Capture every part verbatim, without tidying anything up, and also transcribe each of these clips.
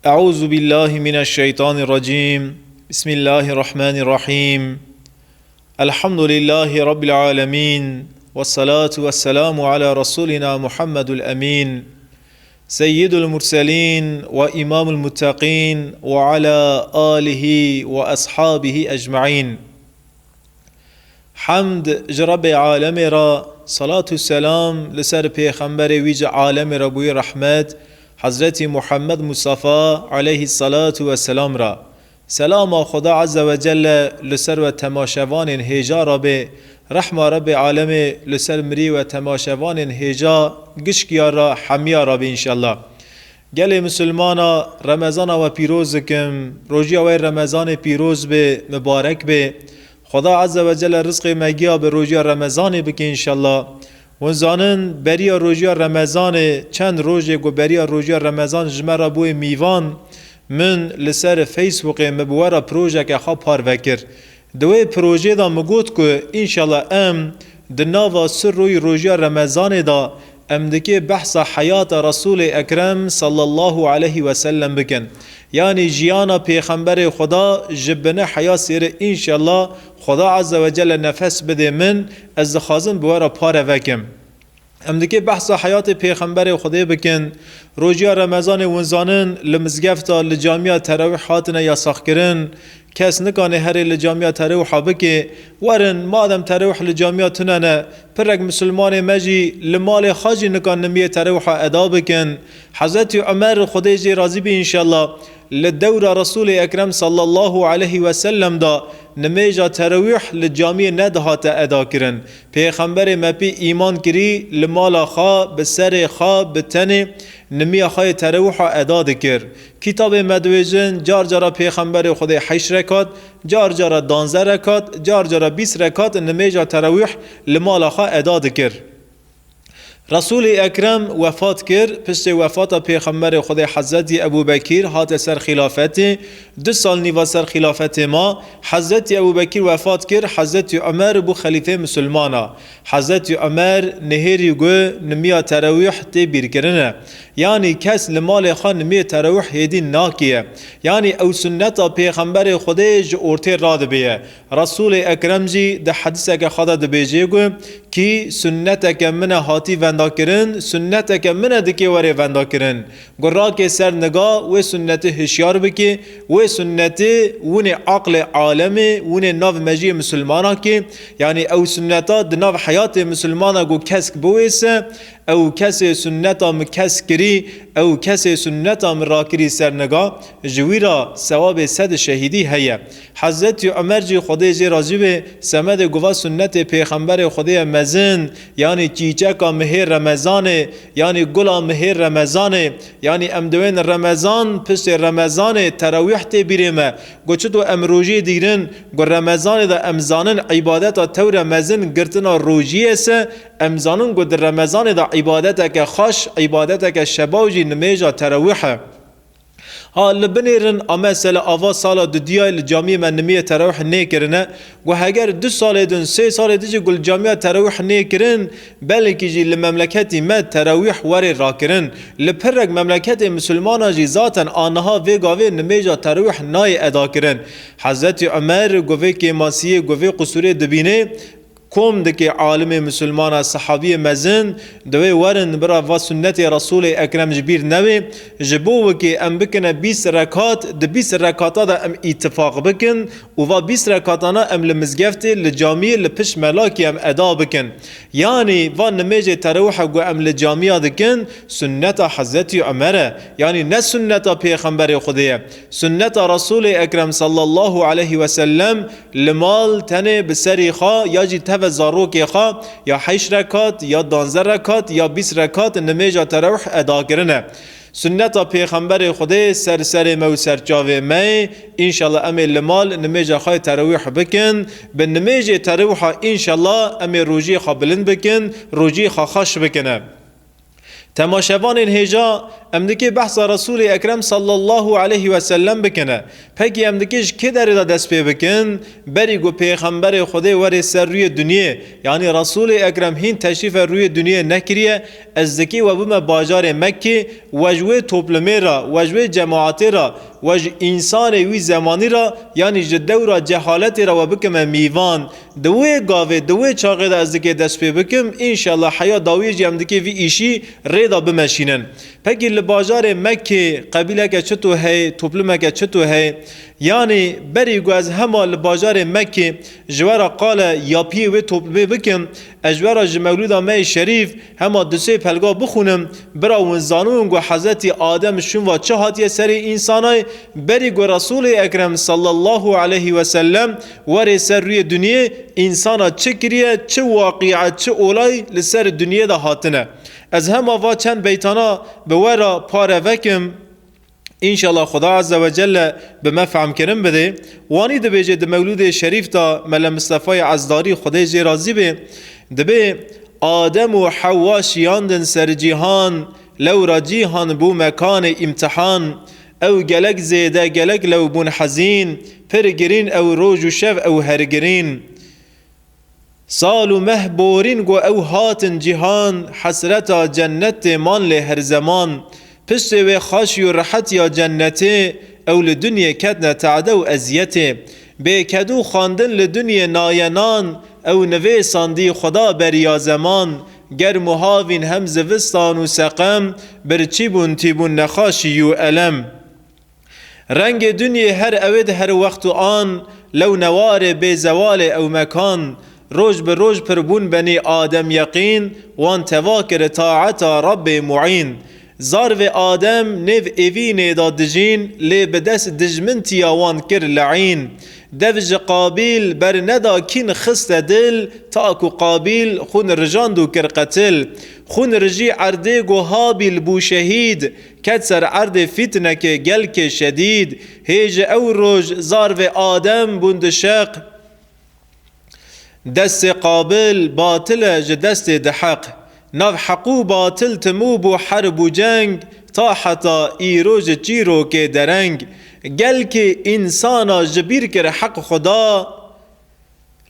أعوذ بالله من الشيطان الرجيم. بسم الله الرحمن الرحيم. الحمد لله رب العالمين، والصلاة والسلام على رسولنا محمد الأمين، سيد المرسلين وإمام المتقين، وعلى آله وأصحابه أجمعين. Hemd ji Rebbê alemê re, salat û selam li ser pêxemberê wî ji alemê re bûyî rehmet, Hezretî Muhammed Mustafa aleyhî salatu ve selam re. Selama Xuda Azze ve Celle li ser we temaşevanên hêja re bê, rehma Rebbê alemê li ser mirî we temaşevanên hêja gişkiya re, hemiya re bê înşallah. Gelê misilmana, Remezana we pîroz dikim. Rojiya we Remezanê pîroz be, mibarek be. Xuda Azze ve Celle rizqê me giya bi rojiya Remezanê bike înşallah. Hûn zanin, beriya rojiya Remezanê, çend rojê ku beriya rojiya Remezan ji me re bûye mîvan, min li ser Facebookê min bi we re projeke xwe parve kir. Di wê projê de min got ku înşallah em di nava sirroyî rojiya Remezanê de em dikê behsa heyata Resûlê Ekrem sallallahu aleyhi ve sellem bikin. Yanî jiyana Pêxemberê Xuda ji bine heya sêre înşallah Xuda Azze ve Celle nefes bidê min, ez dixwazim bi we re pare vekim. Em dikê behsa heyatê Pêxemberê Xwedê bikin. Rojiya Remezanê hûn zanin li mizgefta, li camiya terawîh hatine yasaqkirin. Kes nikane herê li camiya terawîha bike. Werin, madem terawîh li camiya tune ne, pirek misilmanê me jî li malê xwe jî nikan nimiyê terawîha eda bikin. Hezretî Umer, Xwedê jê razî be înşallah, li dewra Resûlê Ekrem sallallahu aleyhi ve sellem de nimêja terawîh li camiyê nedihate eda kirin. Pêxemberê me pê îman kirî, li mala xwe, bi serê xwe, bi tenê nimiya xwe yê terawîha eda dikir. Kitabê me dibêjin, car cara Pêxemberê Xwedê heşt rekat, car cara danze rekat, car cara bîst rekat nimêja terawîh li mala xwe eda dikir. Resûlê Ekrem wefat kir, piştê wefata Pêxemberê Xwedê Hezretî Ebû Bekîr hate ser xîlafetê, du sal nîva ser xîlafetê ma, Hezretî Ebû Bekîr wefat kir, Hezretî Umer bû xelîfê misilmana. Hezretî Umer nihêrî got, nimiya terawîh tê bîrkirine. Yanî kes li malê xwe nimiyê terawîh hêdî nakiye. Yanî ew sunneta Pêxemberê Xwedê ji ortê radibêye. Resûlê Ekrem jî di hedîseke xwe de dibêje ku, kî sunneteke min e hatî vendakirin, sunneteke min e dikê werê vendakirin. Ku rakê ser niga wê sunnetê hişyar bikê, wê sunnetê winê aqlê alemê, winê nav mejiyê misilmana kê, yanî ew sunneta di nav heyatê misilmana ku kesk biwêse, ew kesê sunneta min kesk kirî, ew kesê sunneta min rakirî ser niga, ji wî re sewabê sed şehîdî heye. Hezretî Umer jî Xwedê jê razî be, semedê ku va sunnetê Pêxemberê Xwedê ye mezin, yanî çîçeka mihê Remezanê, yanî gula mihê Remezanê, yanî em diwên Remezan, piştê Remezanê terawîh tê bîrê me. Ku çito em rojê dîrin, ku Remezanê de em zanin îbadeta tewre mezin girtina rojiyê se, em zanin ku di Remezanê de îbadeteke xweş, îbadeteke şebaw jî nimêja terawîh e. Ha, li binêrin a mesela ava sala dudiyayê li camiyê me nimiyê terawîh nêkirine. Ku heger du salê din, sê salê din jî ku li camiya terawîh nêkirin, belkî jî li memleketî me terawîh werê rakirin. Li pirek memleketê misilmana jî zaten a niha vê gavê nimêja terawîh nayê edakirin. Hezretî Umer ku vê kêmasiyê, ku vê qusûrê dibîne, kom dike alimê misilmana, sehabiyê mezin, divê werin bira va sunnetê Resûlê Ekrem ji bîr newê, ji bo wekê em bikine bîst rekat, di bîst rekata de em îtifaq bikin û va bîst rekatana em li mizgeftê, li camiyê, li pişt melakê em eda bikin. Yanî va nimêjê terawîhe ku em li camiya dikin, sunneta Hezretî Umer e. Yanî ne sunneta Pêxemberê Xwedê ye. Sunneta Resûlê Ekrem sallallahu aleyhi ve sellem li mal tenê bi serî xwe ya jî teve zarokê xwe ya heşt rekat, ya danze rekat, ya bîst rekat nimêja terawîh eda kirine. Sunneta Pêxemberê Xwedê ser serê me û ser çavê me ye. Înşallah em ê li mal nimêja xwe yê terawîh bikin. Bi nimêjê terawîha înşallah em ê rojiyê xwe bilind bikin, rojiyê xwe xweş bikine. Temaşevanên hêja, em dikê behsa Resûlê Ekrem sallallahu aleyhi ve sellem bikine. Pekî em dikê ji kê derê de dest pê bikin? Berî ku Pêxemberê Xwedê were ser rûyê dinyê, yanî Resûlê Ekrem hîn teşrîfe rûyê dinyê nekiriye, ez dikê we bime bajarê Mekkê, we ji wê toplumê re, we ji wê cemaetê re, we ji însanê wî zemanî re, yanî ji dewra cehaletê re we bikime mîvan. Di wê gavê, di wê çaxê de ez dikê dest pê bikim, înşallah heya dawiyê jî em dikê vî îşî rê de bimeşînin. Pekî li bajarê Mekkê qebîleke çito heye, toplumeke çito heye? Yanî berî ku ez hema li bajarê Mekkê ji we re qale yapiyê wê toplumê bikim, ez ji we re ji mewlûda me yê şerîf hema du sê pelga bixwînim, bira hûn zanibin ku Hezretî Adem şûn va çi hatiye serê însanay, berî ku Resûlê Ekrem sallallahu aleyhi ve sellem were ser rûyê dinyê, însana çi kiriye, çi waqîe, çi olay li ser dinyê de hatine. Ez hema va çend beytana bi we re pare vekim. Înşallah Xuda Azze ve Celle bi me fehmkirin bide. Wanî dibêje di mewlûdê şerîf de Mele Mistefayê Ezdarî Xwedê jê razî be, dibê: Adem û Hewwa şiyandin ser cîhan, lewra cîhan bû mekanê îmtihan. Ew gelek zêde, gelek lew bûn hezîn, pir girîn ew roj û şev ew her girîn. Sal û meh borîn ku ew hatin cîhan, hesreta cennet tê man lê her zeman. Piştê wê xaşî û rehet ya cennetê, ew li dinyê ketne tade û eziyetê. Bê kedû xwendin li dinyê nayenan, ew nivêsandî Xuda beriya zeman. Germ û havîn hem zivistan û seqem, birçî bûn tîbûn nexaşî û elem. Rengê dinyê her ewêd her wext û an, lew newarê bê zewalê ew mekan. Roj bi roj pir bûn benî Adem yeqîn, wan teva kir taeta Rabbê muîn. Zarvê Adem nêv êvînê da dijîn, lê bi dest dijmintiya wan kir leîn. Dev ji Qabîl berneda kîn xiste dil, ta ku Qabîl xwîn rijand û kir qetil. Xwîn rijî erdê ku Habîl bû şehîd, ket ser erdê fîtnekê gelkê şedîd. Hê ji ew roj zarvê Adem bûn di şeq. Destê Qabil batil e ji destê di heq. Nav heq û batil timû bû herb û ceng, ta heta îro ji çîrokê dereng. Gelkê însana ji bîr kir heq Xuda,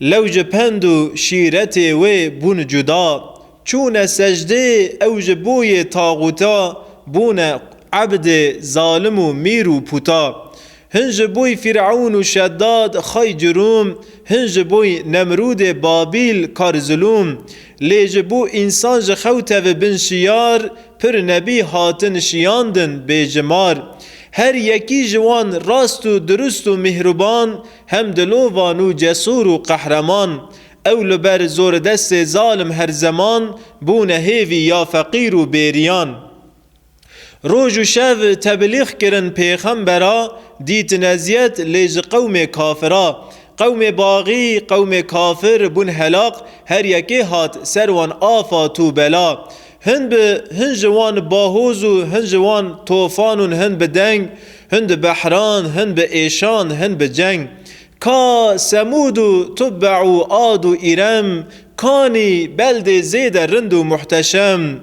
lew ji pend û şîretê wê bûn cuda. Çûne secdê ew ji boyê taxûta, bûne ebdê zalim û mîr û puta. Hin ji boy Fîrewn û Şeddad xay cirûm, hin ji boy Nemrûdê Babîl kar zilûm. Lê ji bo însan ji xew teve bin şiyar, pir nebî hatin şiyandin bêjimar. Her yekî ji wan rast û dirust û mîhriban, hem dilovan û cesûr û qehreman. Ew li ber zordestê zalim her zeman, bûne hêvî ya feqîr û bêriyan. Roj û şev teblîx kirin pêxembera, dîtin eziyet lê ji qewmê kafira. Qewmê baxî, qewmê kafir bûn helaq, her yekê hat ser wan afat û bela. Hin bi, hin ji wan bahoz û hin ji wan tofan û hin bi deng, hin di behran, hin bi êşan, hin bi ceng. Ka Semûd û Tubbe û Ad û Îrem, kanî beldê zêde rind û muhteşem.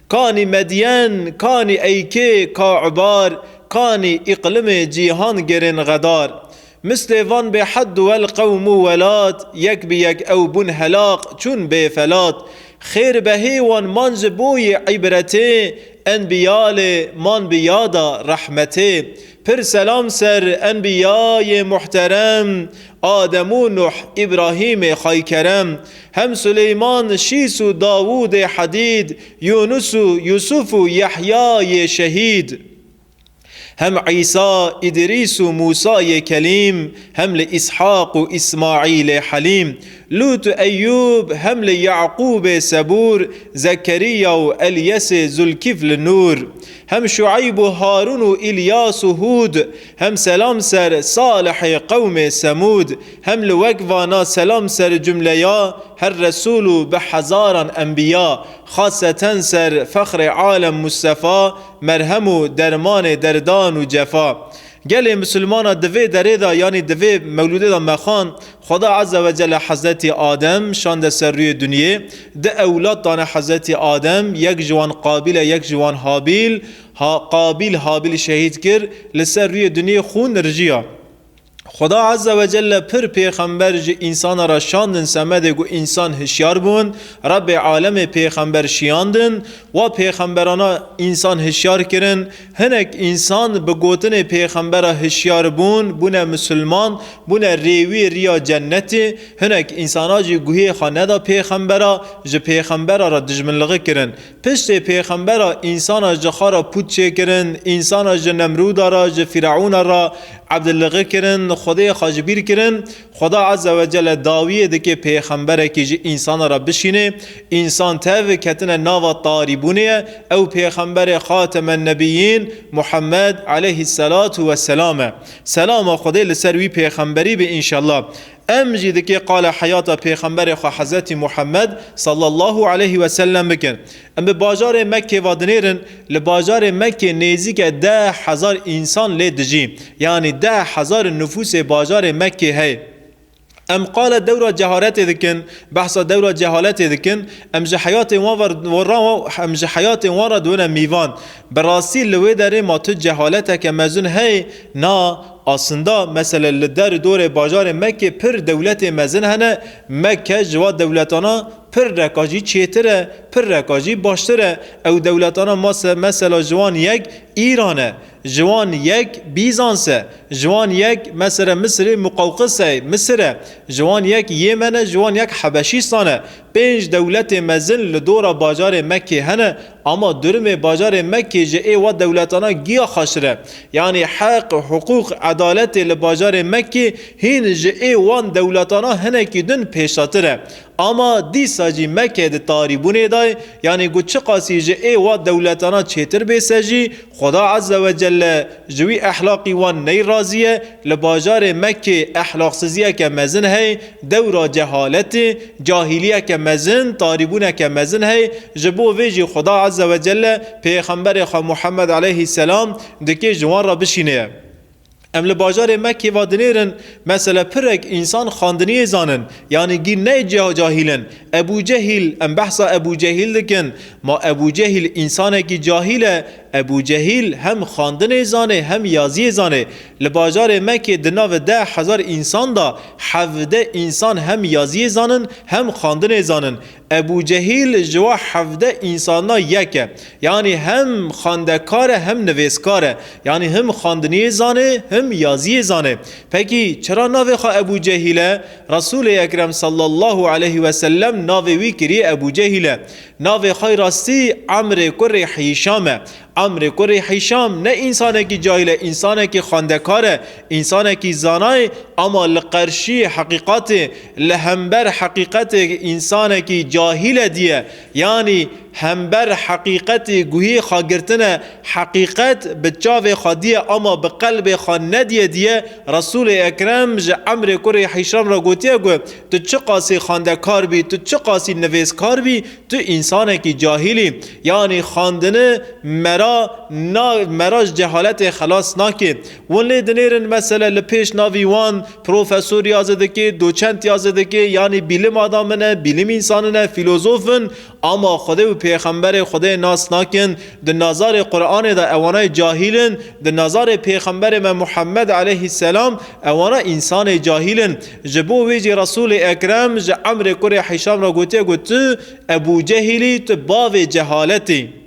Kanî Medyen, kanî Eykê, ka Ubar, kanî îqlimê cîhan gerên xedar. Mislê van bê hed wel qewm û welat, yek bi yek ew bûn helaq, çûn bê felat. Xêr behê wan man ji boyê îbretê, enbiya lê man bi yada rehmetê. Pir selam ser enbiyayê muhterem, Adem û Nuh, Îbrahîmê xaykerem, hem Suleyman, Şîs û Dawûdê hedîd, Yûnus û Yusuf û Yehyayê şehîd. Hem Îsa, Îdrîs û Mûsayê kelîm, hem li Îshaq û Îsmaîlê helîm, Lût û Eyyûb, hem li Yaqûbê sebûr, Zekeriya û Elyesê Zulkîfli Nûr, hem Şueyb û Harûn û Îlyas û Hûd, hem selam ser Salihê qewmê Semûd, hem li wek vana selam ser cumleya her resûl û bi hezaran enbiya, xaseten ser fexrê alem Mustefa, merhem û dermanê derdan û cefa. Gelê misilmana di vê derê de, yanî di vê mewlûdê de me xwend, Xweda Azze ve Celle Hezretî Adem şande ser rûyê dinyê, di ewlad dane Hezretî Adem, yek ji wan Qabîl e, yek ji wan Habîl. Ha, Qabîl Habîl şehîd kir, li ser rûyê dinyê xûn rijiya. Xweda Azze ve Celle pir pêxember ji însana re şandin semedê ku însan hişyar bûn, Rebbê alemê pêxember şiyandin, wa pêxemberana însan hişyar kirin, hinek însan bi gotinê pêxembera hişyar bûn, bûne misilman, bûne rêwî riya cennetê, hinek însana jî guhê xwe neda pêxembera, ji pêxembera re dijminlixî kirin. Piştê pêxembera însana ji xwe re pût çêkirin, însana ji Nemrûda re, ji Fîreûna re ebdilixî kirin, Xwedê xwe ji bîr kirin. Xweda Azze ve Celle dawiyê dike pêxemberekî ji însana re bişîne. Însan tev ketine nava tarîbûnê ye. Ew pêxemberê Xatemen Nebiyîn Muhammed aleyhisselatu vesselam e. Selama Xwedê li ser wî pêxemberî be înşallah. Em jî dikê qala heyata pêxemberê xwe Hezretî Muhammed sallallahu aleyhi ve sellem bikin. Em bi bajarê Mekkê ve dinêrin, li bajarê Mekkê nêzîke deh hezar însan lê dijî. Yanî deh hezar nifûsê bajarê Mekkê heye. Em qala dewra cehaletê dikin, behsa dewra cehaletê dikin, em ji heyatên wan ve, em ji heyatên wan re dibine mîvan. Bi rastî li wê derê ma tu cehaleteke mezin heye? Na, aslında mesele li der dorê bajarê Mekkê pir dewletê mezin hene, Mekke ji wa dewletana pir reka jî çêtir e, pir reka jî baştir e. Ew dewletana mase-, mesela ji wan yek Îran e, ji wan yek Bîzans e, ji wan yek mesela Misirê Muqewqis e, Misir e, ji wan yek Yêmen e, ji wan yek Hebeşîstan e. Pênc dewletê mezin li dora bajarê Mekkê hene, ama durumê bajarê Mekkê ji ê wa dewletana giya xweştir e. Yanî heq, hiqûq, edaletê li bajarê Mekkê hîn ji ê wan dewletana hinekî din pêşatir e. Ama dîsa jî Mekke di tarîbûnê de ye, yanî ku çiqasî ji ê wa dewletana çêtir bê se jî, Xweda Azze ve Celle ji wî ehlaqî wan ney razî ye, li bajarê Mekkê ehlaqsiziyeke mezin heye, dewra cehaletê, cahîliyeke mezin, tarîbûneke mezin heye, ji bo vê jî Xweda Azze ve Celle Pêxemberê xwe Muhammed aleyhisselam dike ji wan re bişîne. Em li bajarê Mekkê ve dinêrin, mesele pirek însan xwendiniyê zanin, yanî gî ne ca-, cahîl in. Ebû Cehîl, em behsa Ebû Cehîl dikin. Ma Ebû Cehîl însanekî cahîl e? Ebû Cehîl hem xwendinê zanê, hem yaziyê zanê. Li bajarê Mekkê di navê deh hezar însan de hevdeh însan hem yaziyê zanin, hem xwendinê zanin. Ebû Cehîl ji wa hevdeh însana yek e. Yanî hem xwendekar e, hem nivîskar e. Yanî him xwendiniyê zanê, him yaziyê zanê. Pekî çira navê xwe Ebû Cehîl e? Resûlê Ekrem sallallahu aleyhi ve sellem navê wî kiriye Ebû Cehîl e. Navê xwe rastî Emrê kurê Hîşam e. Amrê kurê Hîşam ne însanekî cahîl e, însanekî xwendekar e, însanekî zana ye, ama li qerşî heqîqatê, li hember heqîqetê însanekî cahîl e diye. Yanî hember heqîqetê guhê xwe girtine, heqîqet bi çavê xwe diye, ama bi qelbê xwe nediye diye. Resûlê Ekrem ji Emrê kurê Hîşam re gotiye ku tu çiqasî xwendekar bî, tu çiqasî nivîskar bî, tu însanekî cahîl î, yanî xwendini mera na-, mera ji cehaletê xelas nake. Hûn lê dinêrin, mesele li pêş navî wan profesor ya zî dike, doçent ya zî dike, yanî bîlim adamine, bîlim însanine, fîlozof in, ama Xwedê û Pêxemberê Xwedê nas nakin. Di nazarê Qur'anê de ewanay cahîl in, di nazarê Pêxemberê me Muhammed aleyhisselam ewana însanê cahîl in. Ji bo wê jî Resûlê Ekrem ji Emrê kurê Hîşam re gotiye ku tu Ebû Cehîlî, tu bavê cehaletî.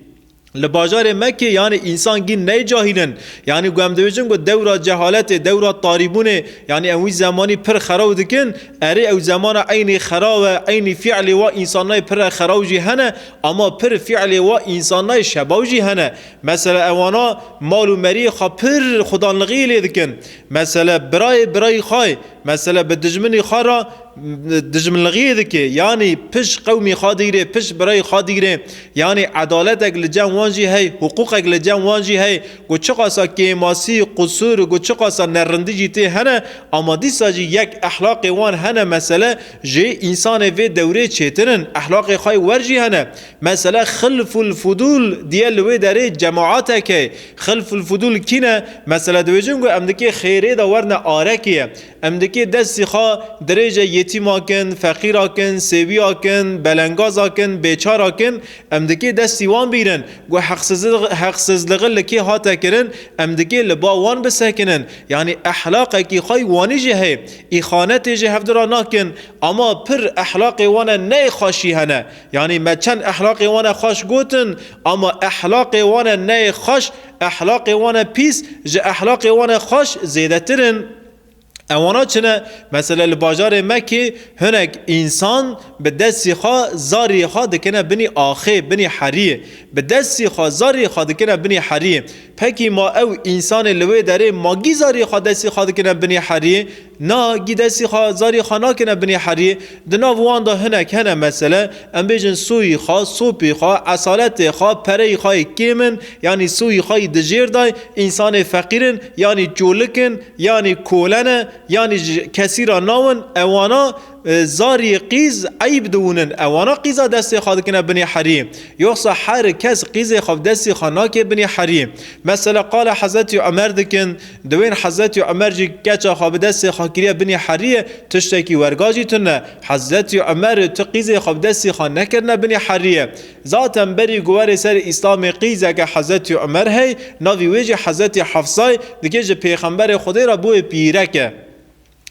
Li bajarê Mekkê, yanî însan gîn ney cahîl in. Yanî ku em dibêjin ku dewra cehaletê, dewra tarîbûnê, yanî em wî zemanî pir xeraw dikin, erê ew zemana eynî xeraw e, eynî fiilê wa însanayê pir xeraw jî hene, ama pir fiilê wa însanayê şebaw jî hene. Mesela ewana mal û meriyê xwe pir xudanlixî lê dikin. Mesela birayê birayî xwe Mesela bi dijminî xwe re dijminlixiyê dike, yanî piş qewmî xwe digire, piş birayî xwe digire, yanî edaletek li cem wan jî hey, hiqûqek li cem wan jî hey, ku çiqasa kêmasî, qusûr, ku çiqasa nerindî jî tê hene, ama dîsa jî yek ehlaqê wan hene, mesele ji însanê vê dewrê çêtir in, ehlaqê xwe wer jî hene. Mesele xilful fudûl diye li wê derê cemaetek heye. Xilful fudûl kî ne? Mesele dibêjin ku em dikê xêrê de werne arekê ye. Em dikê destî xwe dirêje yetîma kin, feqîra kin, sêwiya kin, belengaza kin, bêçara kin. Em dikê destî wan bîrin ku heqsizli-, heqsizlixi li kê hate kirin, em dikê li ba wan bisekinin. Yanî ehlaqekî xwe wanî jî heye. Îxanetê ji hevdira nakin. Ama pir ehlaqê wan e neyê xweşî hene. Yanî me çend ehlaqê wan e xweş gotin, ama ehlaqê wan e neyê xweş, ehlaqê wan e pîs, ji ehlaqê wan e xweş zêdetir in. Ewana çi ne? Mesele li bajarê Mekê hinek însan bi destî xwe zariyê xwe dikine binî axê, binî heriyê. Bi destî xwe zariyê xwe dikine binî heriyê. Pekî ma ew însanê li wê derê ma gî zariyê xwe destî xwe dikine binî heriyê? Na, gî destî xwe zariyê xwe nakine binî heriyê. Di nav wan de hinek hene mesele, em bêjin sûyî xwe, sopî xwe, esaletê xwe, pereyî xwe yê kêm in, yanî sûyî xwe yî di jêr de, însanê feqîr in, yanî çolik in, yanî kole ne, yanî ji kesî re nawin, ewana, e, zariyê qîz eyb diwinin, ewana qîza destê xwe dikine binî heriyê. Yoxsa her kes qîzê xwe bi destî xwe nake binî heriyê. Mesela qala Hezretî Omer dikin, Di wên Hezretî Omer jî keça xwe bi destê xwe kiriye binî heriyê, tiştekî werga jî tune. Hezretî Omer tu qîzê xwe bi destî xwe nekirine binî heriyê. Zaten berî ku werê ser Îslamê qîzeke Hezretî Omer hey, navî wê jî Hezretî Hefsay, dikê ji Pêxemberê Xwedê re bûye pîreke.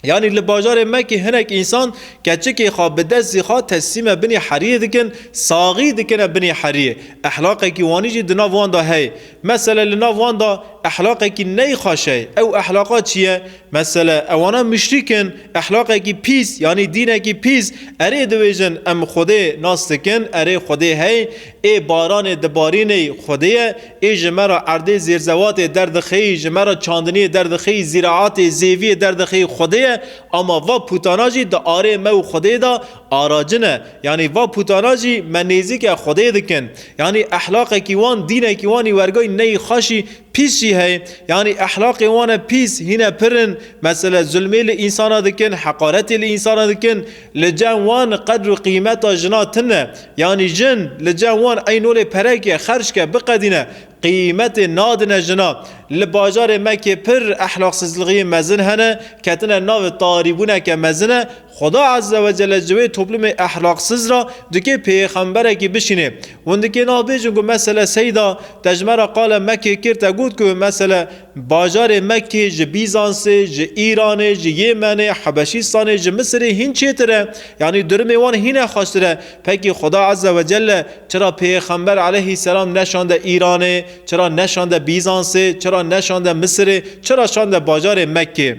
Yanî li bajarê Mekê hinek însan keçikê xwe bi destî xwe teslîme binî heriyê dikin, saxî dikine binî heriyê. Ehlaqekî wanî jî di nav wan de heye. Mesele li nav wan de ehlaqekî neyxweş e. Ew ehlaqa çi ye? Mesele ewana muşrîk in, ehlaqekî pîs, yanî dînekî pîs. Erê dibêjin, em Xwedê nas dikin, erê Xwedê hey, ê baranê dibarînê Xwedê ye, ê ji me re erdê zêrzewatê derdixeyî, ji me re çandiniyê derdixeyî, zîraetê zêviyê derdixeyî Xwedê ye, ama va pûtana jî di arê me û Xwedê de aracin e. Yanî va pûtana jî me nêzîke Xwedê dikin. Yanî ehlaqekî wan, dînekî wan î wergayî neyî xweşî pîs jî heye. Yanî ehlaqê wan e pîs, hîne pir in. Mesele zulmê li însana dikin, heqaretê li însana dikin. Li cem wan qedr û qîmeta jina tune. Yanî jin li cem wan eynolê pereke, xercke, biqedîne. Qîmetê nadine jina. Li bajarê Mekê pir ehlaqsizlixiyê mezin hene, ketine navê tarîbûneke mezin e. Xuda Azze ve Celle ji wê toplumê ehlaqsiz re dikê pêxemberekî bişînê. Hûn dikê nav bêjin ku mesele seyda te ji me re qala Mekê kir, te got ku mesele bajarê Mekê ji Bîzansê, ji Îranê, ji Yêmenê, Hebeşîstanê, ji Misirê hîn çêtir e. Yanî durumê wan hîne xweştir e. Pekî Xuda Azze ve Celle çira Pêxember aleyhisselam neşande Îranê, çira neşande Bîzansê, çira neşande Misirê, çira şande bajarê Mekê?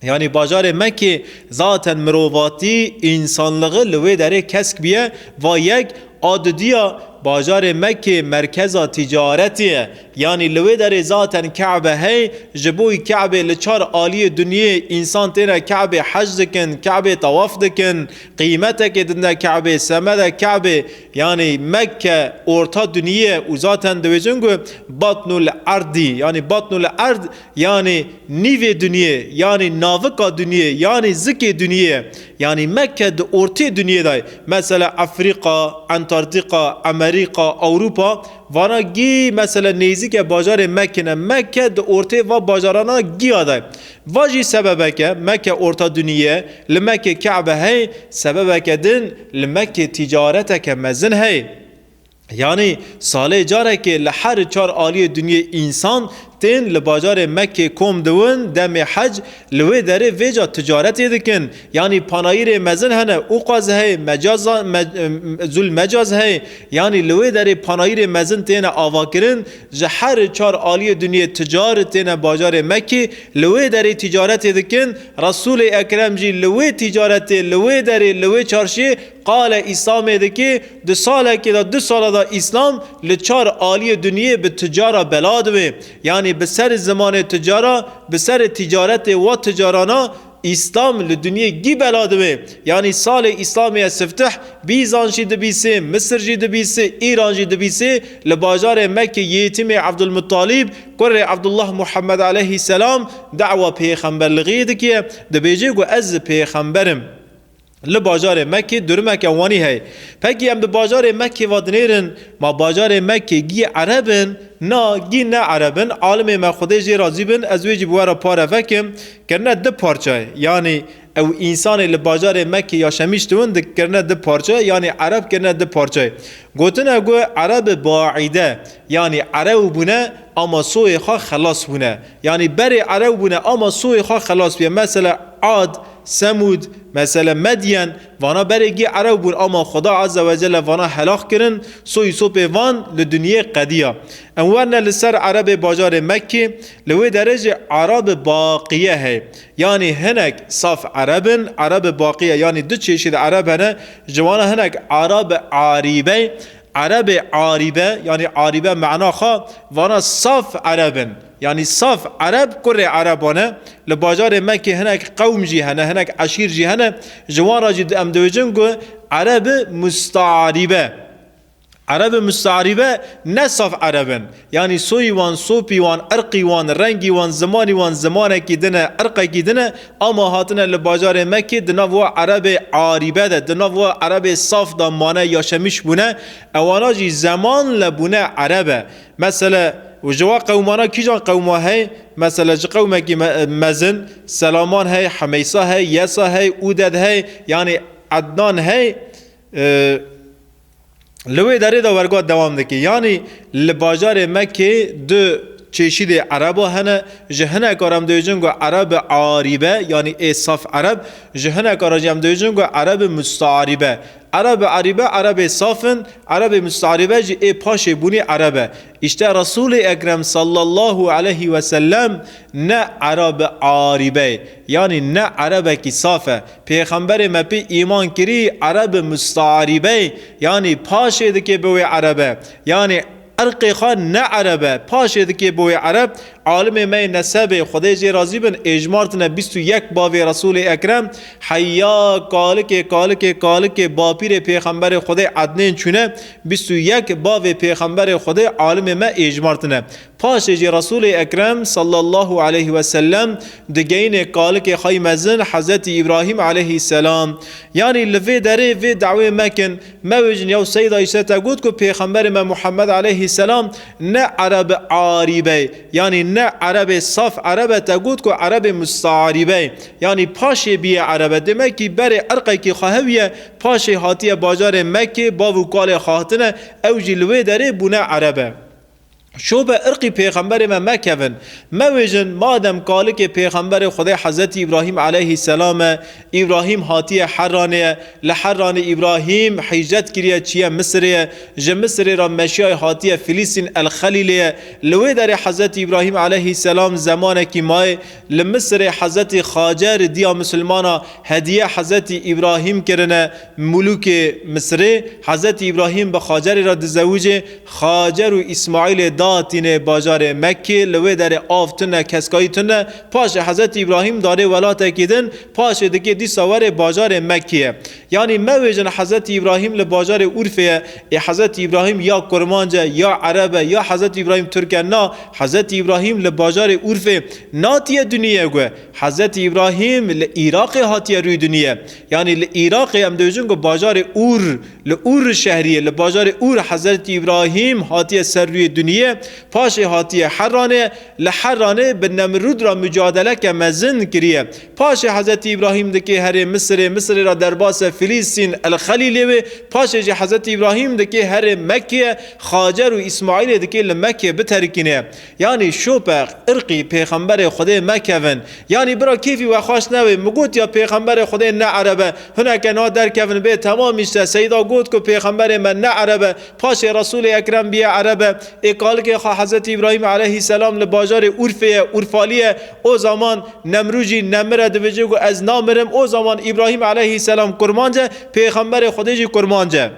Yanî bajarê Mekê zaten mirovatî, însanlixî li wê derê kesk biye, va yek, a didiya bajarê Mekê merkeza ticaretê ye. Yanî li wê derê zaten Ke'be hey, ji bo Ke'bê li çar aliyê dinyê însan têne Ke'bê hec dikin, Ke'bê tawaf dikin, qîmetekê dinde Ke'bê, semede Ke'bê, yanî Mekke orta dinyê ye û zaten dibêjin ku batnul erdî, yanî batnul erd, yanî nîvê dinyê, yanî navika dinyê, yanî zikê dinyê ye. Yanî Mekke di ortê dinyê de ye. Mesela Efrîka, Antarktîka, Amerîka, Ewropa, vana gî mesela nêzîke bajarê Mekke ne. Mekke di ortê va bajarana giya de ye. Va jî sebebeke, Mekke orta dinyê ye, li Mekke Ke'be hey, sebebeke din li Mekke ticareteke mezin hey. Yanî salê carekê li her çar aliyê dinyê însan tên li bajarê Mekkê kom diwin, demê hec li wê derê vêca ticaretê dikin. Yanî panayîrê mezin hene, Uqaz heye, Mecaza-, Me-, Zul Mecaz heye. Yanî li wê derê panayîrê mezin têne avakirin, ji her çar aliyê dinyê ticar têne bajarê Mekkê, li wê derê ticaretê dikin. Resûlê Ekrem jî li wê ticaretê, li wê derê, li wê çarşiyê qale Îslamê dike, di salekê de, du sala de Îslam li çar aliyê dinyê bi ticara bela dibe. Yanî bi ser zimanê ticara, bi ser ticaretê wa ticarana Îslam li dinyê gî bela dibe. Yanî salê Îslamê ye siftih, Bîzan jî dibîsê, Misir jî dibîsê, Îran jî dibîsê, li bajarê Mekkê yêtîmê Abdulmuttalîb, kurê Abdullah Muhammed aleyhisselam, dawa pêxemberlixiyê dike, dibêje ku ez pêxember im. Li bajarê Mekkê durumeke wanî heye. Pekî em bi bajarê Mekkê ve dinêrin, ma bajarê Mekkê gî Ereb in, na gî ne Ereb in, alimê me Xwedê jê razî bin, ez wê jî bi we re pare vekim, kirine du parçe. Yanî ew însanê li bajarê Mekkê yaşemîş dibin, dikirine du parçe, yanî Ereb kirine du parçe. Gotine ku Ereb baîde, yanî Ereb bûne, ama soyê xwe xelas bûne. Yanî berê Ereb bûne, ama soyê xwe xelas bûye. Mesela Ad, Semûd, mesela Medyen, vana berê gî Ereb bûn, ama Xweda Azze ve Celle vana helak kirin, soyî sopê van li dinyê qediya. Em werne li ser Erebê bajarê Mekkê, li wê derê jî Ereb baqiye heye. Yanî hinek saf Ereb in, Ereb baqiye, yanî du çeşîd Ereb hene, ji wana hinek Ereb arîbe, Erebê arîbe, yanî arîbe mana xwe vana saf Ereb in. Yanî saf Ereb kurê Ereban e. Li bajarê Mekkê hinek qewm jî hene, hinek eşîr jî hene. Ji wan re jî em dibêjin ku Erebi mustearîbe. Erebi mustearîbe ne saf Ereb in. Yanî soyî wan, sopî wan, irqî wan, rengî wan, zimanî wan, zimanekî din e, irqekî din e. Ama hatine li bajarê Mekkê di nav wa Erebê arîbe de, di nav wa Erebê saf de mane, yaşemîş bûne. Ewana jî zeman le bûne Ereb e. Mesele, û ji wa qewmana kîjan qewma hey? Mesele ji qewmekî me-, mezin, Selaman hey, Hemeysa hey, Yesa hey, Uded hey, yanî Ednan hey, e, li wê derê de werga dewam dike. Yanî li bajarê Mekkê du çeşîdê Ereba hene, ji hineka re em dibêjin ku Ereb arîbe, yanî ê saf Ereb, ji hineka re jî em dibêjin ku Ereb mustearîbe. Ereb arîbe, Erebê saf in, Erebê mustearîbe jî ê paşê bûnî Ereb e. Îşte Resûlê Ekrem sallallahu aleyhi ve sellem ne Ereb arîbe, yanî ne Erebekî saf e. Pêxemberê me pê îman kirî Ereb mustearîbe, yanî paşê dike bi wê Ereb e. Yanî irqê xwe ne Ereb e, paşê dike bi wê Ereb. Alimê me yê nesebê, Xwedê jê razî bin, êjmartine bîst û yek bavê Resûlê Ekrem, heya kalikê, kalikê, kalikê bapîrê pêxemberê Xwedê Ednên çûne, bîst û yek bavê pêxemberê Xwedê alimê me êjmartine. Paşê jî Resûlê Ekrem sallallahu aleyhi ve sellem digeyînê kalikê xwe yî mezin Hezretî Îbrahîm aleyhisselam. Yanî li vê derê vê dawê mekin, mewêjin, ya Seyda, îşte te got ku pêxemberê me Muhammed aleyhisselam ne Ereb arîbe, yanî ne Erebê saf Ereb e, te got ku Erebê mustearîbe, yanî paşê bîye Ereb e. Demekî berê irqekî xwe hewiye, paşê hatiye bajarê Mekkê, bav û kalê xwe hatine, ew jî li wê derê bûne Ereb e. Şobe irqî pêxemberê me mekevin. Mewêjin, madem kalikê pêxemberê Xwedê Hezretî Îbrahîm aleyhisselam e, Îbrahîm hatiye Herranê ye, li Herranê Îbrahîm hicret kiriye, çiye Misirê ye, ji Misirê re meşiyayê hatiye Filîstîn el Xelîlê ye. Li wê derê Hezretî Îbrahîm aleyhisselam zemanekî mayê, li Misirê Hezretî Xacer diya misilmana hediye Hezretî Îbrahîm kirine, mulûkê Misirê. Hezretî Îbrahîm bi Xacerê re dizewicê, Xacer û Îsmaîlê datîne bajarê Mekkê, li wê derê av tune, keskayî tune. Paşê Hezretî Îbrahîm darê welatekî din, paşê dikê dîsa werê bajarê Mekkê ye. Yanî mewêjin Hezretî Îbrahîm li bajarê Urfê ye. Ê Hezretî Îbrahîm ya Kurmanc e, ya Ereb e, ya Hezretî Îbrahîm Tirk e? Na, Hezretî Îbrahîm li bajarê Urfê natiye dinyê ye ku. Hezretî Îbrahîm li Îraqê hatiye rûyê dinyê. Yanî li Îraqê em dibêjin ku bajarê Ûr, li Ûr şehriyê, li bajarê Ûr Hezretî Îbrahîm hatiye ser rûyê dinyê, paşê hatiye Herranê, li Herranê bi Nemrûd re mucadeleke mezin kiriye. Paşê Hezretî Îbrahîm dikê herê Misirê, Misirê re derbase Filîstîn el Xelîlê wê, paşê jî Hezretî Îbrahîm dikê herê Mekkê, Xacer û Îsmaîlê dikê li Mekkê biterikîne. Yanî şope irqî pêxemberê Xwedê mekevin. Yanî bira kêfî we xweş nebe. Min got ya pêxemberê Xwedê ne Ereb e. Hineke na derkevin bê temam îşte. Seyda got ku pêxemberê me ne Ereb e. Paşê Resûlê Ekrem biye Ereb e. Ê kalikê xwe Hezretî Îbrahîm aleyhisselam li bajarê Urfê ye, Urfalî ye. O zaman Nemrûd jî nemire dibêje ku ez namirim. O zaman Îbrahîm aleyhisselam kurmanc e, pêxemberê Xwedê jî kurmanc e.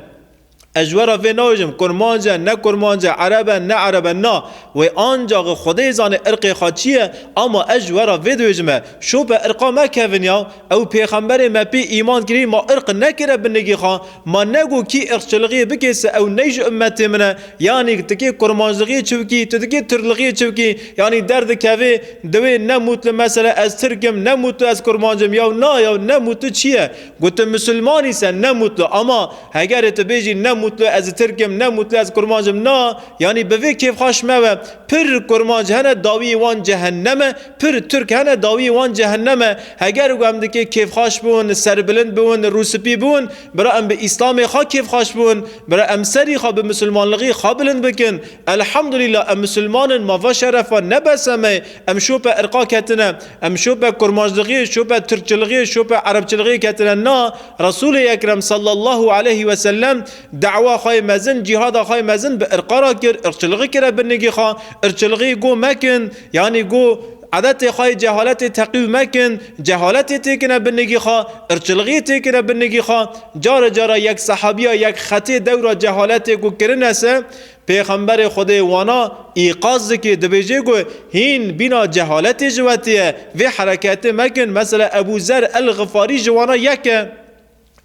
Ez ji we re vê nabêjim, kurmanc e, ne kurmanc e, ereb e, ne ereb e, na. Wê ancax Xwedê zane irqê xwe çi ye, ama ez ji we re vê dibêjim e. Şope irqa mekevin ya. Ew pêxemberê me pê îman kirî, ma irq nekire binigî xwe. Ma nego kî irqçilixiyê bikê se ew ney ji ummetê min e. Yanî tu kê kurmanclixiyê çi bikî, tu dikê tirlixiyê çi bikî. Yanî derdikevê, diwê ne mutlu mesela ez tirk im, ne mutlu ez kurmanc im. Ya na ya, ne mutlu çi ye? Got tu misilmanî se ne mutlu. Ama hegerê tu bêjî ne mutlu ez tirk im, ne mutlu ez kurmanc im. Na, yanî bi vê kêfxaş mebe. Pir kurmanc hene dawiyê wan cehennem e, pir tirk hene dawiyê wan cehennem e. Heger ku em dikê kêfxaş bûn, serbilind bûn, rûspî bûn, bira em bi Îslamê xwe kêfxaş bûn, bira em serî xwe bi misilmanlixî xwe bilind bikin. Elhamdulillah, em misilman in, ma va şerefa ne bes em e, em şope irqa ketine, em şope kurmanclixiyê, şope tirkçilixiyê, şope erebçilixiyê ketine. Na, Resulê Ekrem sallallahu aleyhi ve sellem dawa xwe yê mezin, cîhada xwe yê mezin bi irqa re kir, irqçilixî kire binigî xwe, irqçilixî go mekin, yanî go edetê xwe yê cehaletê teqîv mekin, cehaletê têkine binigî xwe, irqçilixî têkine binigî xwe. Care cara yek sehabiya yek xetê dewra cehaletê ku kirine se, Pêxemberê Xwedê wana îqaz dike, dibêje ku hîn bîna cehaletê ji we tê ye, vê hereketê mekin. Mesela Ebû Zer el-Xifarî ji wana yek e.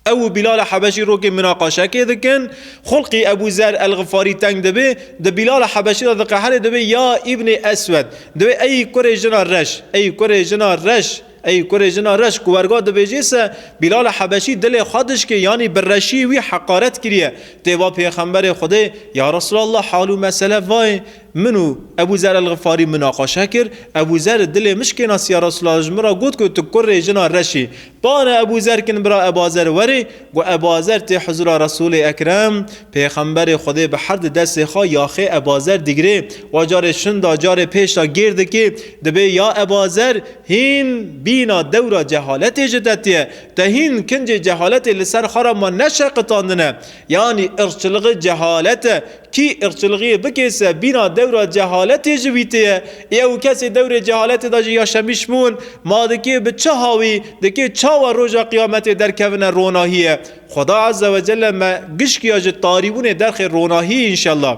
Ew û Bilal Hebeşî rokê minaqaşekê dikin. Xulqî Ebû Zer el-Xifarî teng dibe, di Bilal Hebeşî re diqeherê, dibe ya Îbnê Eswed. Dibe ey kurê jina reş, ey kurê jina reş. Ey kurê jina reş, ku werga dibêjê se, Bilal Hebeşî dilê xwe dişkê, yanî bi reşî wî heqaret kiriye. Tê va Pêxemberê Xwedê, ya Resulallah, hal û mesele vayê, min û Ebû Zer el-Xifarî minaqaşe kir. Ebû Zer dilê min şikênasiya Resulallah, ji min re got ku tu kurê jina reşî. Pane Ebû Zer kin bira Eba Zer werê, got Eba Zer tê huzura Resulê Ekrem, Pêxemberê Xwedê bi her di destê xwe yaxê Eba Zer digirê. Wa carê şinda, carê pêşta gêr dikê, dibê ya Eba Zer, Hîn bîna dewra cehaletê ji te tê ye. Te hîn kincê cehaletê li ser xwe re ma neşeqitandine. Yanî irqçilixî cehalet e. Kî irqçilixiyê bikê se bîna dewra cehaletê ji wî tê ye. Ê ew kesê dewrê cehaletê de jî yaşemîş bûn, ma dikê bi çi hawî, dikê çawa roja qiyametê derkevine ronahiyê? Xweda Azze ve Celle me gişkiya ji tarîbûnê derxê ronahiyê înşellah.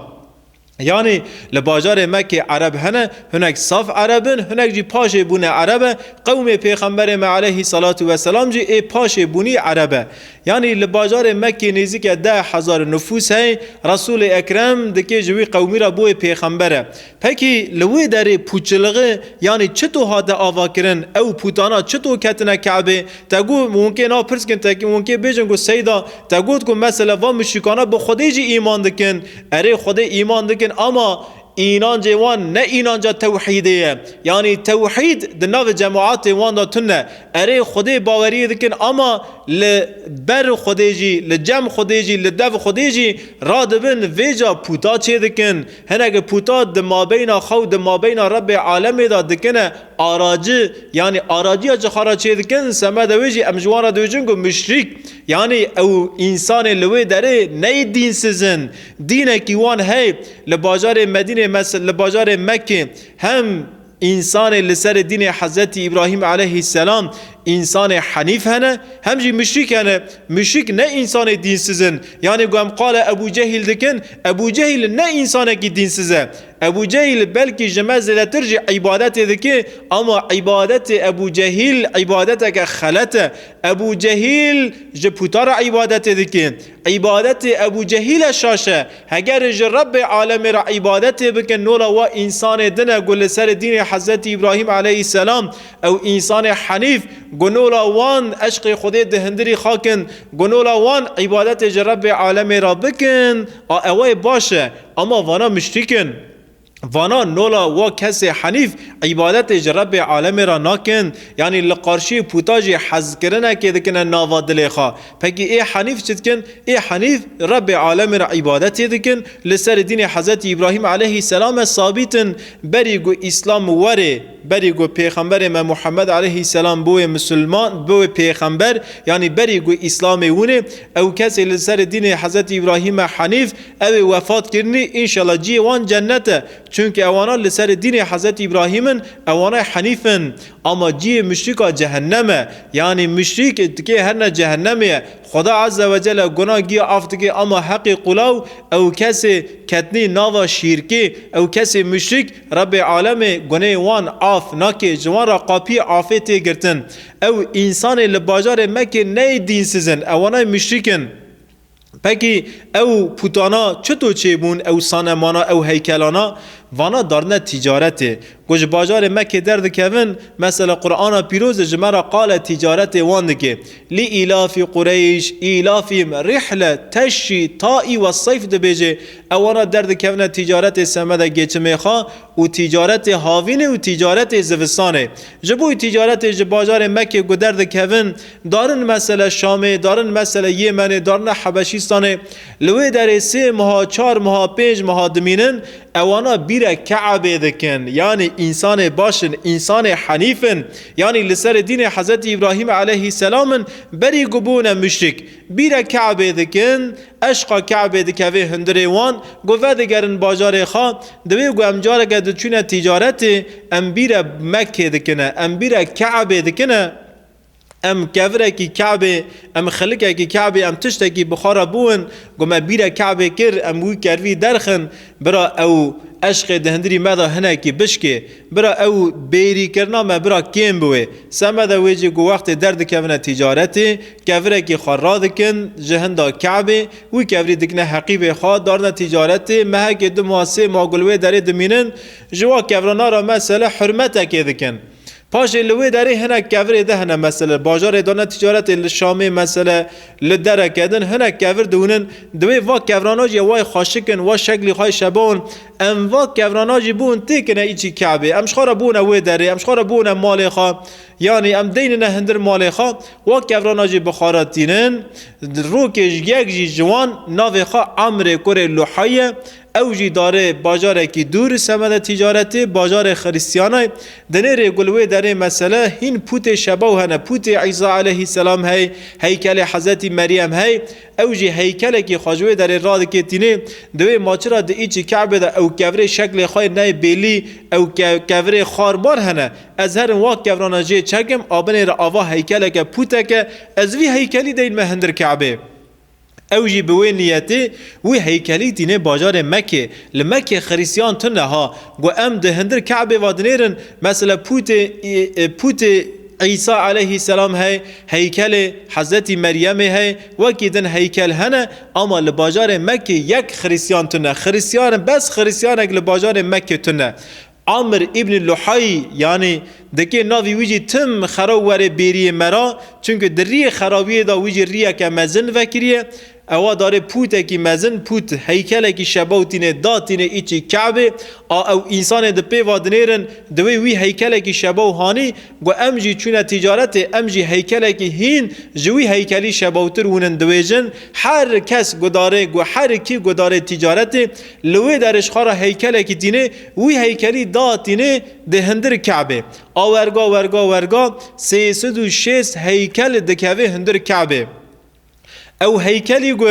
Yanî li bajarê Mekkê Ereb hene, hinek saf Ereb in, hinek jî paşê bûne Ereb e. Qewmê Pêxemberê me aleyhî salatu weselam jî ê paşê bûnî Ereb e. Yanî li bajarê Mekkê nêzîke deh hezar nifûs heye, Resûlê Ekrem dikê ji wî qewmî re bûyê pêxember e. Pekî li wê derê pûçilixî, yanî çito hate avakirin, ew pûtana çito ketine Ke'bê? Te got, hûn kê nav pirs kin, te, hûn kê bêjin ku Seyda, te got ku mesela va muşrîkana bi Xwedê jî îman dikin. Erê, Xwedê îman dikin, ama înancê wan ne înanca tewhîdê ye. Yanî tewhîd di navê cemaatê wan de tune. Erê, Xwedê baweriyê dikin, ama li ber Xwedê jî, li cem Xwedê jî, li dev Xwedê jî radibin, vêca pûta çêdikin. Hineke pûta di mabeyna xwe û di mabeyna Rebbê alemê de dikine araci, yanî araciya ji xwe re çêdikin, semeda wê jî em ji wan re dibêjin ku muşrîk, yanî ew însanê li wê derê ney dînsiz in. Dînekî wan hey, li bajarê Medînê mes-, li bajarê Mekkê hem însanê li serê dînê Hezretî Îbrahîm aleyhisselam, însanê henîf hene, hem jî muşrîk hene. Muşrîk ne însanê dînsiz in. Yanî ku em qala Ebû Cehîl dikin, Ebû Cehîl ne însanekî dînsiz e. Ebû Cehîl belkî ji me zêdetir jî îbadetê dike, ama îbadetê Ebû Cehîl îbadeteke xelet e. Ebû Cehîl ji pûta re îbadetê dike. Îbadetê Ebû Cehîle şaş e. Heger ji Rebbê alemê re îbadetê bikin, nola wa însanê din e ku li ser dînê Hezretî Îbrahîm aleyhisselam, ew însanê henîf, ku nola wan eşqê Xwedê di hundirî xwe kin, ku nola wan îbadetê ji Rebbê alemê re bikin, a ew ê baş e. Ama vana muşrîk in. Vana nola wa kesê henîf îbadetê ji Rebbê alemê re nakin, yanî li qarşî pûta jî hezkirinekê dikine nava dilê xwe. Pekî ê henîf çi dikin? Ê henîf Rebbê alemê re îbadetê dikin, li ser dînê Hezretî Îbrahîm aleyhisselam e sabît in, berî ku Îslam were, berî ku Pêxemberê me Muhammed aleyhisselam bûye misilman, bûye pêxember, yanî berî ku Îslamê wine, ew kesê li ser dînê Hezretî Îbrahîm e henîf, ew ê wefat kirinî, înşallah cihê wan cennet e. Çunke ewana li ser dînê Hezretî Îbrahîm in, ewana henîf in. Ama cihê muşrîka cehennem e. Yanî muşrîk dikê herne cehennemê ye. Xweda Azze ve Celle guna giya af dike, ama heqê qulaw ew kesê ketnî nava şîrkê, ew kesê muşrîk Rebbê Alemê gunê wan af nake, ji wan re qapiyê afê tê girtin. Ew însanê li bajarê Mekkê neyê dînsiz in, ewana muşrîk in. Pekî ew pûtana çito çêbûn, ew sanemana, ew heykelana? Vana darine tîcaretê. Ku ji bajarê Mekkê derdikevin, mesela Qur'ana Pîroz ji me re qale tîcaretê wan dike. Li îlafî Qureyş, îlafîm rihle teşî taî ve seyf dibêje. Ewana derdikevine tîcaretê semede geçimê xwe û tîcaretê havînê û tîcaretê zivistanê. Ji bo tîcaretê ji bajarê Mekkê ku derdikevin, darin mesele Şamê, darin mesele Yemenê, darine Hebeşîstanê. Li wê derê sê meha, çar meha, pênc meha dimînin, ewana bîre Ke'bê dikin. Yanî însanê baş in, însanê henîf in. Yanî li ser dînê Hezretî Îbrahîm aleyhîselam in, berî ku bûne muşrîk. Bîre Ke'bê dikin, eşqa Ke'bê dikeve hundirê wan, ku vedigerin bajarê xwe, divê ku em careke diçûne tîcaretê, em bîre Mekkê dikine, em bîre Ke'bê dikine. Em kevirekî Ke'bê, em xilikekî Ke'bê, em tiştekî bi xwe re bûn, ku me bîre Ke'bê kir, em wî kervî derxin, bira ew eşqê di hundirî me de hinekî bişkê, bira ew bêrîkirina me bira kêm biwê. Semede wê jî ku wextê derdikevine tîcaretê, kevirekî xwe radikin ji hinda Ke'bê, wî kevrî dikine heqîbê xwe, darine tîcaretê, mehekê du meha sê meha ku li wê derê dimînin, ji wa kevrana re mesele hurmetekê dikin. Paşê li wê derê hinek kevirê de hene mesele. Bajarê dane tîcaretê li Şamê mesele, li dereke din hinek kevir diwinin. Divê va kevrana jî wayê xweşik in, wa şeklî xwe şebon. Em va kevrana jî bûn têkine îçî Ke'bê. Em ji xwe re bûne wê derê, em ji xwe re bûne malê xwe. Yanî em deynine hindir malê xwe. Wa kevrana jî bi xwe re tînin. Rokê ji yek jî ji wan navê xwe Amrê kurê Luhay ye. Ew jî darê bajarekî dûr semede tîcaretê, bajarê Xirîstiyanay. Dinêrê ku li wê derê mesele hîn pûtê şebaw hene. Pûtê Îsa aleyhîselam hey, heykelê Hezretî Meryem hey. Ew jî heykelekî xwe ji wê derê radikê tînê. Divê ma çira di îçî Ke'bê de ew kevirê şeklê xwe neyê bêlî, ew ke-, kevirê xwarbar hene. Ez herim wa kevrana jê çekim, a binêre ava heykeleke pûteke, ez vî heykelî deynme hindir Ke'bê. Ew jî bi wê niyetê wî heykelî tînê bajarê Mekê. Li Mekê Xirîstiyan tune ha. Got, em di hindir Ke'bê va dinêrin, mesela pûtê, e, pûtê Îsa aleyhîselam hey, heykelê Hezretî Meryemê hey, wekî din heykel hene, ama li bajarê Mekê yek Xirîstiyan tune. Xirîstiyan, bes Xirîstiyanek li bajarê Mekê tune. Amr îbn Luhay, yanî dikê navî wî jî tim xeraw were bêriyê me ra, çunku di riyê xerawiyê de wî jî riyeke mezin vekiriye. Ewa darê pûtekî mezin, pût heykelekî şebaw tînê, da tînê îçî Ke'bê, a ew însanê di pê va dinêrin, divê wî heykelekî şebaw hanî, got, em jî çûne tîcaretê, em jî heykelekî hîn ji wî heykelî şebawtir wûnin diwêjin, her kes gudarê, got, her kî gudarê tîcaretê, li wê derê ji xwe re heykelekî tînê, wî heykelî da tînê di hindir Ke'bê. A werga, werga, werga, sê sed û şêst heykel dikeve hindir Ke'bê. Ew heykelî ku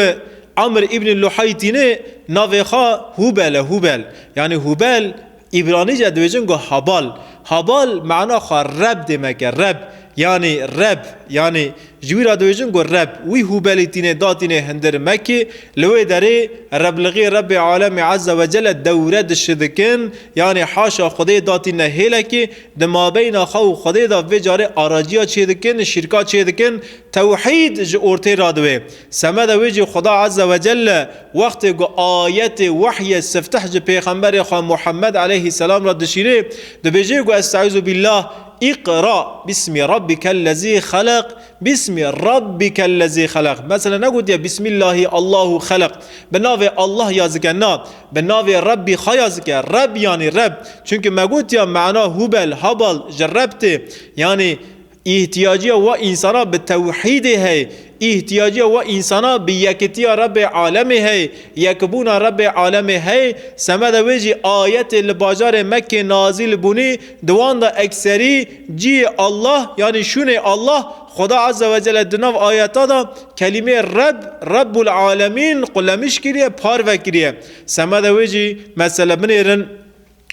Amr îbn Luhay tînê, navê xwe Hubel e, Hubel. Yanî Hubel, Îbranîce dibêjin ku Habal. Habal mana xwe Reb dê me ke, Reb. Yanî Reb, yanî ji wî re dibêjin ku Reb. Wî Hubelî tînê, datînê hindir Mekê, li wê derê Reblixî Rebbê Alemê Azze ve Celle dewre dişidikin, yanî haşa Xwedê datîne hêlekê, di mabeyna xwe û Xwedê de vê carê araciya çêdikin, şîrka çêdikin, tewhîd ji ortê radiwê. Semede wê jî Xuda Azze ve Celle wextê ku ayetê wehyê sifteh ji Pêxemberê xwe Muhammed aleyhîsselam re dişînê, dibêje ku, Estaizu billah, Iqra bismi rabbikellezî xeleq, bismi rabbikellezî xeleq. Mesela negotiye Bismillahî Allahu xeleq, bi navê Allah yazike, na, bi navê Rebbî xwe yazike, Reb yanî Reb. Çunke me gotiya mana Hubel, Habal ji Reb tê. Yanî îhtiyaciya we însana bi tewhîdê hey, îhtiyaciya we însana bi yekitiya Rebbê Alemê hey, yekbûna Rebbê Alemê hey, semede wê jî ayetê li bajarê Mekkê nazîl bûnî, di wan de ekserî cihê Allah, yanî şûnê Allah, Xuda Azze ve Celle di nav ayeta de kelîmê Reb, Rebbul Alemîn qulemiş kiriye, parve kiriye. Semede wê jî mesele binêrin,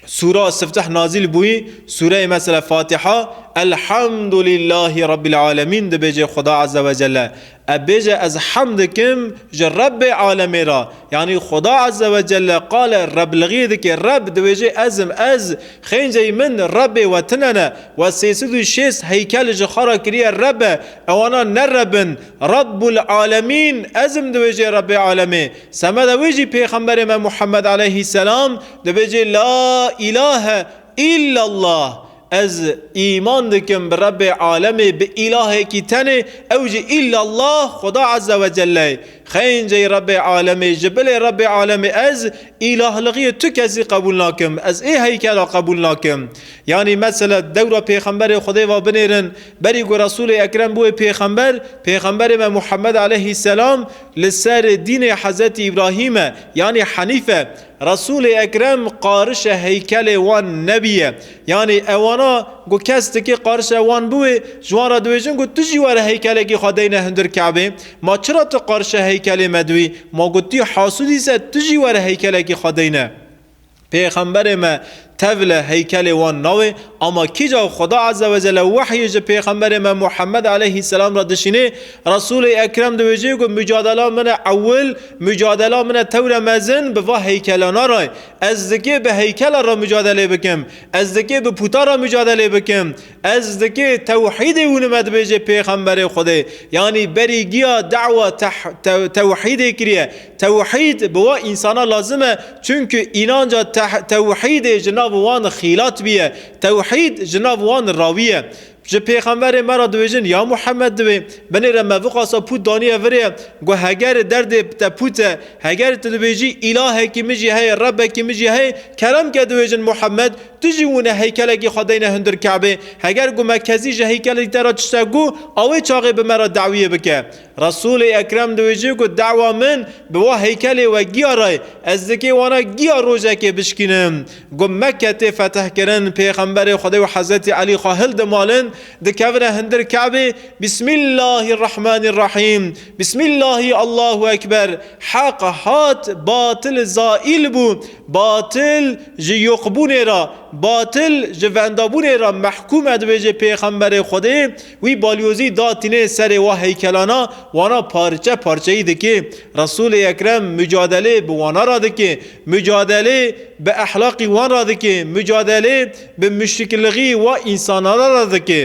Sura sifteh nazîl bûyî, sureyê mesela Fatiha, Elhamdulillahî Rabbil Alemîn dibêje Xuda Azze ve Celle. E bêje, ez hemd dikim ji Rebbê alemê ra. Yanî Xuda Azze ve Celle qale Reblixî dike. Reb dibêje ez im, ez, xênceyî min Rebbê we tine ne. We sê sed û şêst heykel ji xwe ra kiriye Rebe. Ewana ne Reb in. Rebbul Alemîn, ez im dibêje Rebbê alemê. Semeda wê jî Pêxemberê me Muhammed aleyhisselam dibêje, La ilahe illallah. Ez îman dikim bi Rebbê alemê, bi îlahekî tenê, ew jî illallah, Xuda Azze ve Celle. Xênceyî Rebbê alemê, ji bilê Rebbê alemê ez îlahlixiyê tu kesî qebûl nakim. Ez ê heykela qebûl nakim. Yanî mesela dewra Pêxemberê Xwedê va binêrin, berî ku Resûlê Ekrem bûye Pêxember, Pêxemberê me Muhammed aleyhisselam li ser dînê Hezretî Îbrahîm e, yanî Henîf e. Resûlê Ekrem qarişe heykelê wan nebîye. Yanî ewana ku kes dike qarişe wan biwê, ji wan re dibêjin ku tu jî were heykelekî xwe deyne hundir Kebê. Ma çira tu qarişe heykelê me diwî? Ma ku tu hasûdî se tu jî were heykelekî xwe deyne. Pêxemberê me tevle heykelê wan nawê, ama kîca Xuda Azze ve Celle wehyê ji Pêxemberê me Muhammed aleyhisselam re dişînê, Resûlê Ekrem dibêjê ku mucadela min e ewil, mucadela min e tewre mezin bi va heykelana re. Ez dikê bi heykela re mucadelê bikim. Ez dikê bi puta re mucadelê bikim. Ez dikê tewhîdê winime dibêje Pêxemberê Xwedê. Yanî berî giya dawa teh-, tew-, tewhîdê kiriye. Tewhîd bi wa însana lazim e, çunku înanca teh-, tewhîdê ji nav wan xîlat bîye. Tewhîd ji nav wan rawîye. Ji Pêxemberê me re dibêjin, ya Muhammed dibê, binêre me viqasa pût daniye virê, got, heger derdê te pût e, heger tu dibêjî, îlahekî min jî heye, Rebbekî min jî heye, kerem ke dibêjin, Muhammed, tu jî wine heykelekî xwe deyne hundir Kebê. Heger got me kesî ji heykelekî te re tiştek got, awê çaxê bi me re dawiyê bike. Resûlê Ekrem dibêje ku dawa min bi wa heykelê we giya re ye. Ez dikê wana giya rojekê bişkînim. Ku Mekke tê fetihkirin, Pêxemberê Xwedê û Hezretî Elî xwe hildimalin, dikevine hundir Kebê, Bismillahirrahmanirrahîm, Bismillahî Allahu Ekber, Heq hat, batil zaîl bû, batil ji yoxbûnê re, batil ji vendabûnê re mehkûm e, dibêje Pêxemberê Xwedê, wî balyozî datînê serê wa heykelana, wana parçe parçeyî dikê. Resûlê Ekrem mucadelê bi wana re dike, mucadelê bi ehlaqî wan re dike, mucadelê bi muşriklixî wa însanana re dike.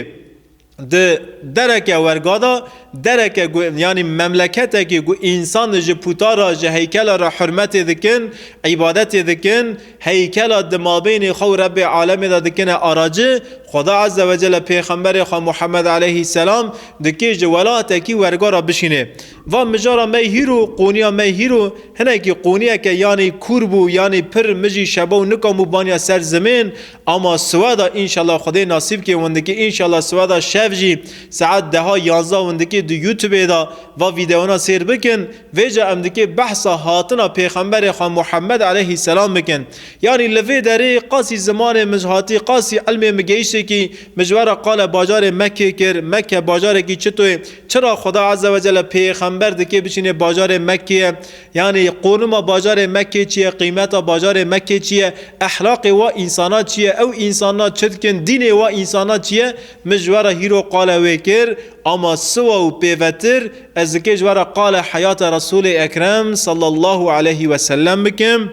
Di dereke werga de, dereke ku, yanî memleketekî ku însan ji puta re, ji heykela re hurmetê dikin, îbadetê dikin, heykela di mabênê xwe û Rebbê alemê de dikine araci, Xweda Azze ve Celle Pêxemberê xwe Muhammed aleyhisselam dikê ji welatekî werga re bişînê. Va mijara me hîro, qoniya me hîro, hinekî qoniyeke yanî kûr bû, yanî pir mijî şeba û nikamû baniya ser zimên, ama siweda înşallah Xwedê nasîb kê windikê, înşallah siweda şev jî saet deha yanzda windikê di YouTube-ê de va vîdeona sêr bikin, vêca em dikê behsa hatina Pêxemberê xwe Muhammed aleyhisselam bikin. Yanî li vê derê qasî zimanê min ji hatî, qasî ilmê min gehiştekî, min ji we re qale bajarê Mekkê kir, Mekke bajarekî çito ye, çira Xweda Azze ve Celle Pêxember dikê biçînê bajarê Mekkê ye, yanî qonima bajarê Mekkê çi ye, qîmeta bajarê Mekkê çi ye, ehlaqê wa însana çi ye, ew însana çi dikin, dînê wa însana çi ye, min ji we re hîro qale wê kir, ama siwa û pêvetir ez dikê ji we re qale heyata Resûlê Ekrem sallallahu aleyhi ve sellem bikim.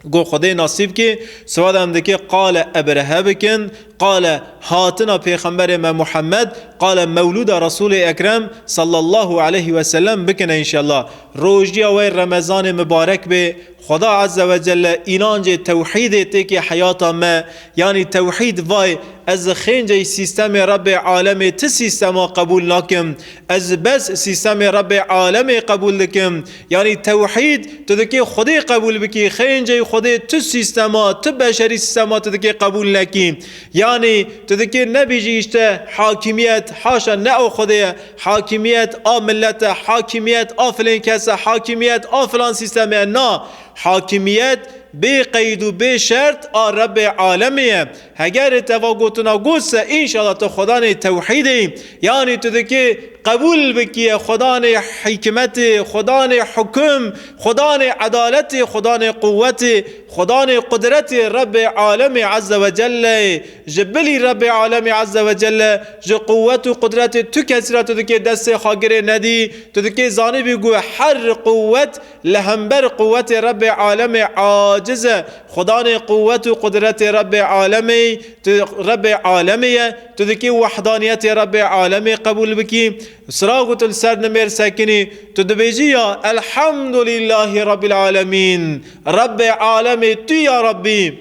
Go Xwedê nasîb kê, siwada em dikê qale Ebrehe bikin, qale hatina Pêxemberê me Muhammed, qale mewlûda Resûlê Ekrem sallallahu aleyhi ve sellem bikine înşallah. Rojiya wê Remezanê mibarek bê, Xweda Azze ve Celle înancê tewhîdê têkê heyata me, yanî tewhîd vay, ez xêncey sîstemê Rebbê alemê ti sîstema qebûl nakim. Ez bes sîstemê Rebbê alemê qebûl dikim. Yanî tewhîd, tu dikê Xwedê qebûl bikî, xêncey Xwedê tu sîstema, tu beşerî sîstema tu dikê qebûl nekî. Yanî tu dikê nebîjî îşte hakimiyet, haşa ne o Xwedê ye, hakimiyet a millet e, hakimiyet a filên kes e, hakimiyet a filan sîstemê ye. Na, hakimiyet bê qeyd û bê şert a Rebbê alemê ye. Heger te va gotina got se, înşallah tu xwedanê tewhîdê, yanî tu dikê qebûl bikiye xwedanê hikmetê, xwedanê hukum, xwedanê edaletê, xwedanê quwetê, Xudanê qudretê Rebbê Alemê Azze ve Celle, ji bilî Rebbê Alemê Azze ve Celle, ji quwwet û qudretê tu kesî re tu dikê destê xwe girê nedî, tu dikê zanibî ku her quwwet li hember quwwetê Rebbê Alemê aciz e. Xudanê quwwet û qudretê Rebbê Alemê, tu Rebbê Alemê ye, tu dikê wehdaniyetê Rebbê Alemê qebûl bikî. Sira ku tu li ser nimêr sekinî, tu dibêjî ya, Elhamdulîllahî Rabbil Alemîn. Rebbê Alemê tu ya Rebbî.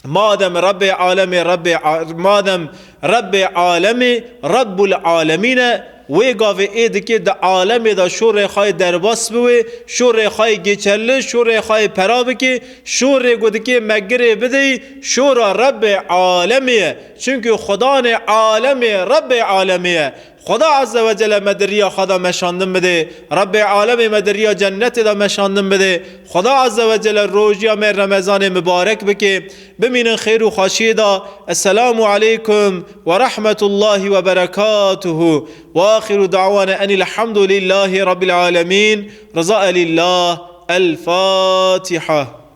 Madem Rebbê Alemê, Rebbê A-, madem Rebbê Alemê, Rebbul Alemîn e, wê gavê ê dikê di alemê de şorê xwe yê derbas biwê, şorê xwe yê geçerli, şorê xwe yê pera bikê, şorê ku dikê me girê bideyî, şora Rebbê Alemê ye. Çimkî Xudanê alemê, Rebbê alemê ye. Xuda Azze ve Celle me di riya xwe de meşandin bidê. Rebbê alemê me di riya cennetê de meşandin bidê. Xuda Azze ve Celle rojiya me Remezanê mibarek bike. Bimînin xêr û xweşiyê de. Esselamu aleykum ve rahmetullahi ve berekatuhu. Ve axiru da'wana enil hamdulillahî rabbil alemîn. Riza elillah. El Fatiha.